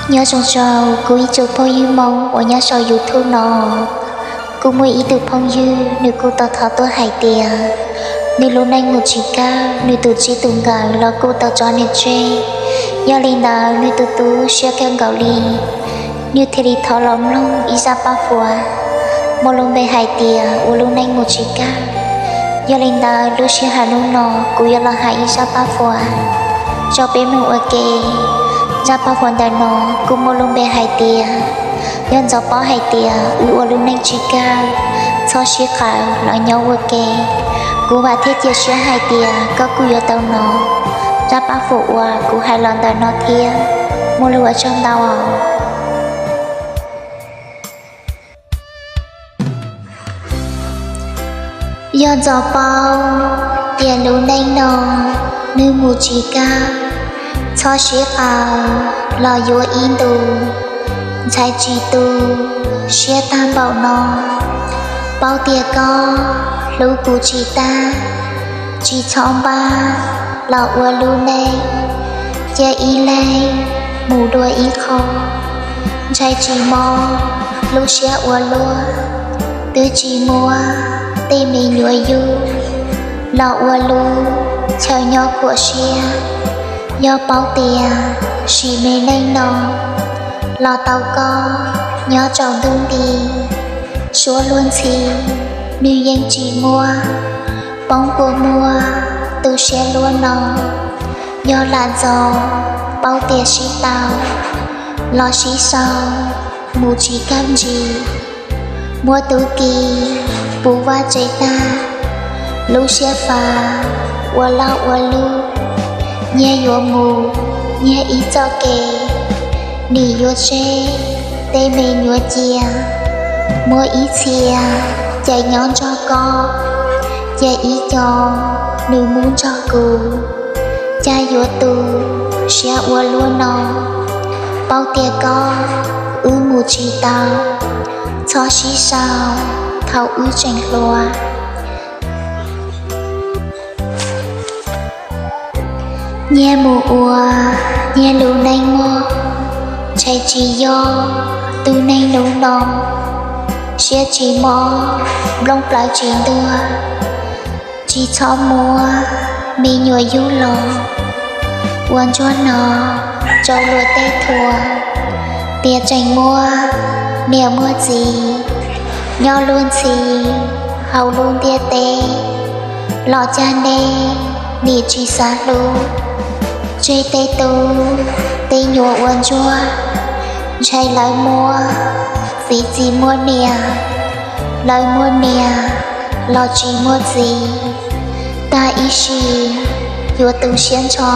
Nyob zoo rau kuv ib tsoom phooj ywg Hmoob uas nyob saum YouTube no. Kuv muaj ib tug phooj ywg nws kuj tau thov tuaj hais tias nws lub neej mus tsis kawg, nws tus txij tus nkawm los kuj tau tso nws tseg. Yog li ntawd nws tus tub siab kawg nkaus li, nws thiaj li thov los mloog ib zaj paj huam muaj lub npe hais tias ua lub neej mus tsis kawg. Yog li ntawd lub sij hawm hnub no kuv yuav los hais ib zaj paj huam rau peb mloog ua ke. Zaj paj huam ntawm no kuj muaj lub npe hais tias, yog ntxov paub hais tias wb ua lub neej tsis kawg, txhob sib qawm los nyob ua ke. Kuv vam thiab cia siab hais tias koj kuj yuav tau hnov zaj paj huam uas kuv hais los ntawm no thiab. Muaj lus ua tsaug ntau. Yog ntxov paub tias lub neej no nws mus tsis kawg, txhob sib qawm los yuav ib ntus, ntshai tsis tu siab tag npaum no. Paub tias koj hlub kuv tsis tag, tsis txhob npaj los ua lub neej, cia ib leeg mus dua ib qho. Ntshai tsis mob lub siab ua luaj, twb tsis muab tej me nyuam yug los ua lub chaw nyob khuam siab. Yog paub tias sim me neej no los tau koj nyob tsaus ntuj nti, suab luag ntxhi nws yeej tsis muaj, poob kua muag tu siab luaj no. Yog lam ntxov paub tias sib tau los sib sau mus tsis kawg ntsis, muab tub ki puv vaj tsev tag, lub siab fab ua loj ua luj, nyias yuav mus nyias ib txoj kev. Nim yuav tseg tej me nyuam cia, muaj ib txhia ces nyob nrog koj, ces ib co nws mus nrog kuv. Cas yuav tu siab ua luaj no, paub tias koj wb mus tsis tau, txhob sib sau thaum wb tseem hluas. Nyias mus ua nyias lub neej mog, ntshai tsis yog tus neeg hnub no, siab tsis mob nplooj plawv tsis ntuag, tsis txhob muab me nyuam yug los ua ntsuag no rau luag tej thuam, tias tseem muaj niam muaj txiv nyob luag ntxhi hauv lub ntiaj teb, los cas nej nim tsis xav hlub, tseg tej tub tej nyuam ua ntsuag, ntshai lawv muaj txiv tsis muaj niam, lawv muaj niam los tsis muaj txiv, tag ib sim yuav tu siab nrho,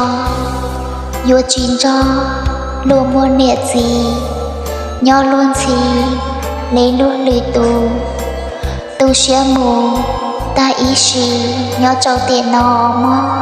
yuav tsis nrog luag muaj niam txiv, nyob luag ntxhi li luag lwm tus, tu siab mus tag ib sim nyob rau tiam no mog.